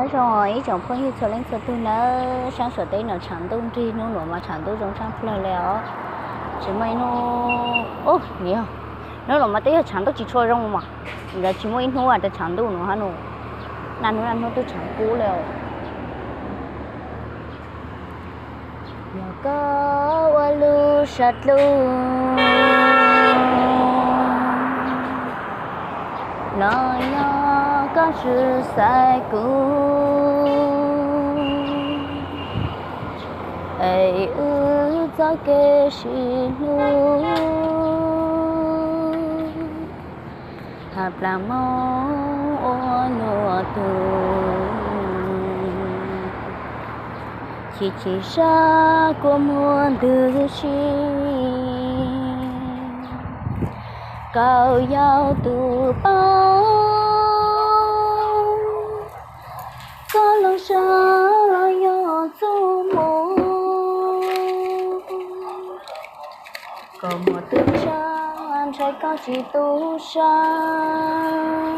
Nyob zoo ib tsoom phooj ywg txhua leej txhua tug nawb, saab Suav teb no tshav ntuj nrig, hnub nuav mas tshav ntuj zoo tshaj plawg le os. Tsis muaj ib hnub, hnub nuav mas twb yog tshav ntuj tsis tshua zoo mas, tsis muaj ib hnub rau tshav ntuj nuav hab nus, naj hnub naj hnub twb tshav kub le os. Yog koj ua lub sab dlub no, yog koj tsis xaiv kuv, es wb txoj kev sib hlub hab plaag moog ua luag tug, chim chim sab kua muag ntws si. Koj yog tus paub, koj lub sab yog txuj moog. Koj muaj tug tshaj ntshai koj tsis tu sab,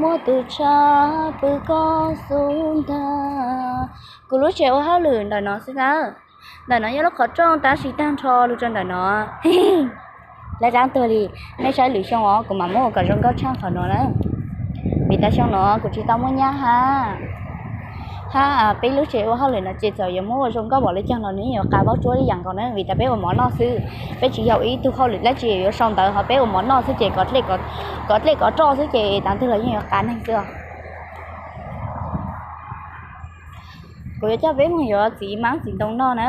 muaj tug tshaj pw koj xub ntiag. Kuv lub tsev ua hauj lwm ntawm no xwb na. Ntawm no yog lub qhov rooj tab sis tag nrho lug rau ntawm no. Lawv dlaab tuag li, nej saib lwm xyoo os kuv mam muab ua kom zoo nkauj tshaj qhov no na. Vim tas xyoo no kuv tsis tau muaj nyab hab, hab peb lub tsev ua hauj lwm no ces txawm yuav muab ua zoo nkauj npaum le caag los nws yeej yuav qab paub tsuab ib yam nkaus na, vim tas peb ua mov noj xwb. Peb tsis yog ua ib tug hauj lwm dlaab tsi yuav sau ntawv, ho peb ua mov noj xwb ces kov dlej kov roj xwb ces tav twg los yeej yuav qab neeg xwb os. Kuv yuav coj peb moog yuav txiv maab txiv ntoo noj na.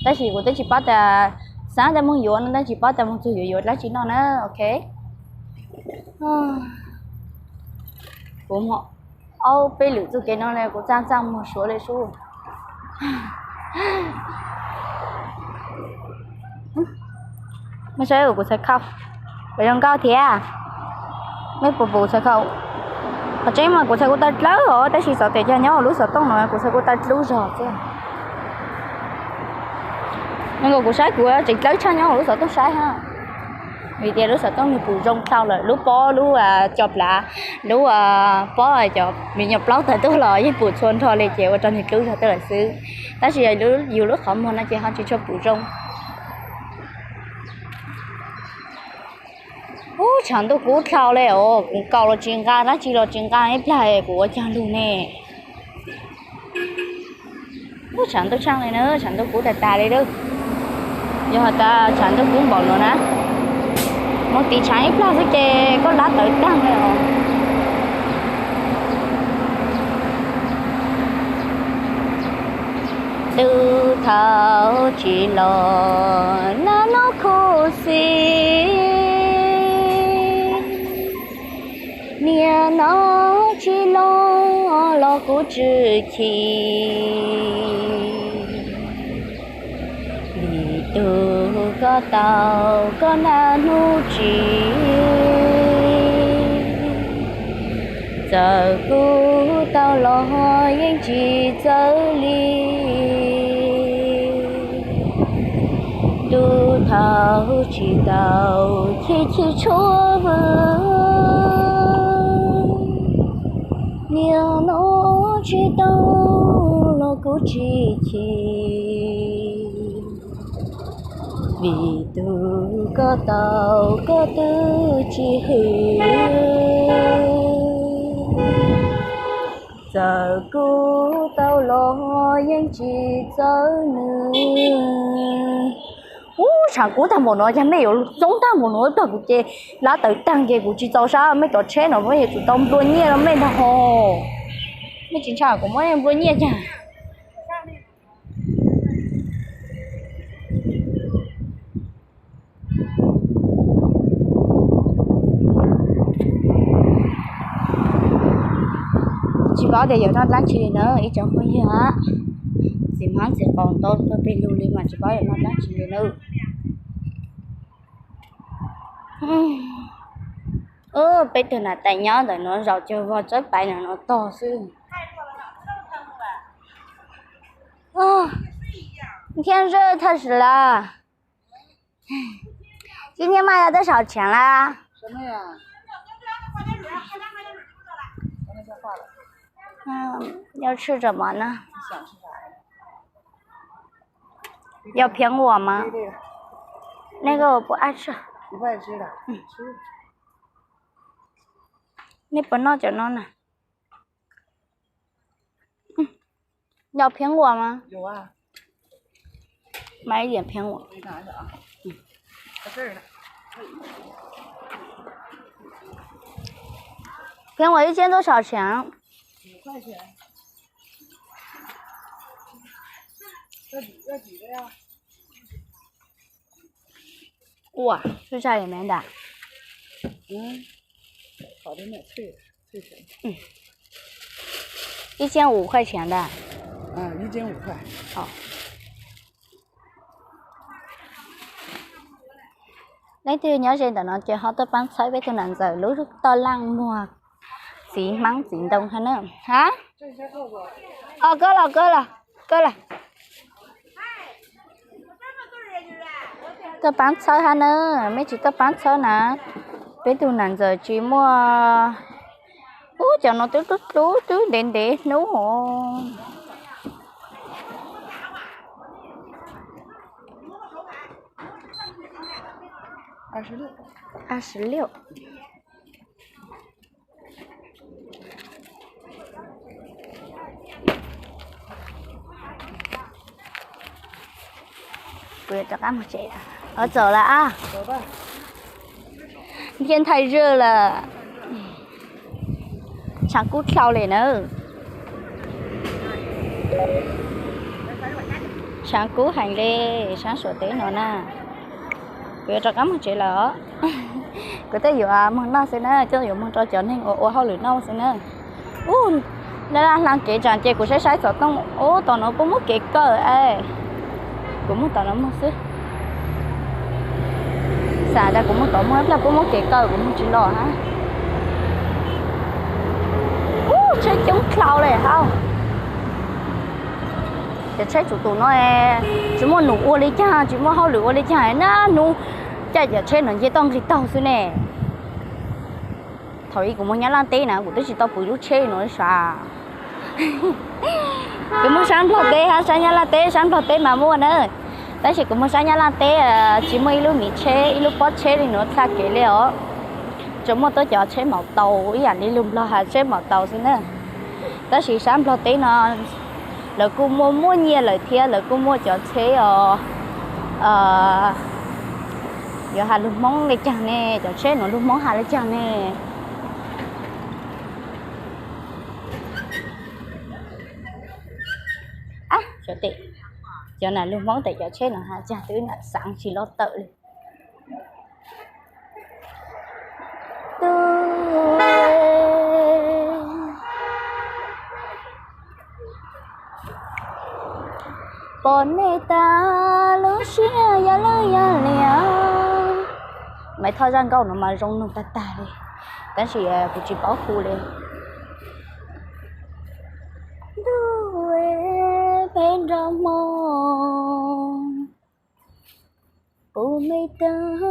Tab sis kuv twb tsis paub tas, xaav tas moog yuav no tab tsis paub tas moog txug yuav yuav dlaab tsi noj na, ok. Kuv moog aub peb lwm txuj kev no le kuv txaaj txaaj muag suav le sub. Mej saib kuv txhais khau, kuv zoo nkauj thiab. Mej puas pum txhais khau? Qhov tseeb mas kuv txhais kuv taw dlawb os, tab sis xov tes cag nyob lub xov tooj no kuv txhais kuv taw dlub zog xwb. Nkaus kuv saib kuv tseem dlawb tshaj nyob lub xov tooj saib hab. Vim tias lub xov tooj nws pum zoo dhau lawm, lub pob, lub co plav, lub pob cov me nyuam plaub tawg tuaj los yeej pum txhua nrho li ces ua rau nws dlub zog tuaj lawm xwb. Tab sis yus lub qhov muag no ces ho tsis tshua pum zoo. Ub, tshav ntuj kub dhau le os, kuv kaus los tsis nqa, dab tsi los tsis nqa ib plag, kuv ua caag lug ne? Ub, tshav ntuj tshaaj le na, tshav ntuj kub tag tag li lawm. Yog has tas tshav ntuj kub npaum no na, moog tiv tshav ib plag xwb ces koj lab tawv taag le os. Tub thaum tsis los naj nub khuv xim, niam no tsis los los kuv tsis chim, vim tug koj tau koj naj nub tsim. Txawm kuv tau los yeej tsis txawv li, tub thaum tsis tau chim chim tshuav vwm, niam no tsis tau los kuv tsis chim, vim tug koj tau koj twb tsis hwm. Txawm kuv tau los yeej tsis txawv nws. Ub, tshav kub tag npaum no cas mej yuav txoob tag npaum no ib plag kuv ces lab tawv taag ces kuv tsis txaus sab, mej cov tsheb no mej yuav tsum tau nplua nyiaj rau mej ntag hos. Mej tsis ntshai kuv muab nplua nyiaj caag? Tsis paub tias yuav noj dlaab tsi li na ib tsoom phooj ywg. Txiv hmab txiv qaub ntau tuaj peg lug li mas tsis paub yuav noj dlaab tsi li na. Peb tug nam tais nyob ntawm nuav zaum cuag vog tsawb paiv ntawm nuav tog xwb. 天热，太热了。今天卖了多少钱啦？什么呀？ Yau tshwj zam mas na. Yau phiav uas mas. Nej koj puas ab tshaj? Nej puas noj cov no na? Yau phiav uas mas. Maiv diam phiav uas. Phiav uas ib ciab ntub saum tshiav. Ua, tsuj tsa me ntag. Ib ciab ua khuaj tshiav ntag. Leej twg nyob ze ntawm no ces ho tuaj paab txhawb peb tug nam ntxawm lub toj laaj muag txiv hmab txiv ntoo hab na. Ha, o, koj los, koj los, koj los. Tuaj paab txhawb hab na, mej tsis tuaj paab txhawb na, peb tug nam ntxawm tsis muaj. Ub, cov no twb dlub dlub twb ntev ntev hnub. Kuv yuav rov qab mus tsev. Txaus lawm a. Ntiaj nthaij zwj lawm. Tshaav kub dlhau le na. Tshaav kub heev le, saab Suav teb no na. Kuv yuav rov qab mus tsev lawm os. Kuv tej yuav moog noj xwb na, coj yuav moog rau cov neeg uas ua hauj lwm noj xwb na. Ub, laj laj hla kev tsaam ces kuv saib saib xov tooj, ub, tom no puab muab kev kawm es. Kuv moog tom no moog xwb. Xav tas kuv moog tom moog ib plag puab muab kev kawm kuv moog tsis los hab. Ub, tsheb coob dlhau le hab. Cov tsheb tsuv tus no tsis muaj num ua li caag, tsis muaj hauj lwm ua li caag na, hnub caij cov tsheb no nce toj nqis taug xwb ne. Thaum ub kuv moog Nyab Laj teb na kuv twb tsis tau pum lub tsheb no sav. Kuv moog saab Nplog teb hab saab Nyab Laj teb, saab Nplog teb mas muaj na. Tab sis kuv moog saab Nyab Laj teb tsis muaj ib lub miv tsheb, ib lub pob tsheb li nuav txhaj kev li os. Tsuas muaj tuab cov tsheb maum taus ib yam li lug Nplog has tsheb maum taus xwb na. Tab sis saab Nplog teb no lawv kuj muaj muaj nyiaj lawm thiab, lawv kuj muaj cov tsheb os, yuav has lug Hmoob li caag ne, cov tsheb nuav lug Hmoob has li caag ne. Cov nam lug Hmoob tes cov tsheb no has caag twb nam xaav tsis loj tawm li. Pom nej tag lub siab yog leej yog liam. Maiv Thoj zaj nkauj no mas zoo nug tag tag li, tab sis kuv tsis paub hu li. Ntuj, peb nrog Hmoob pum me tag.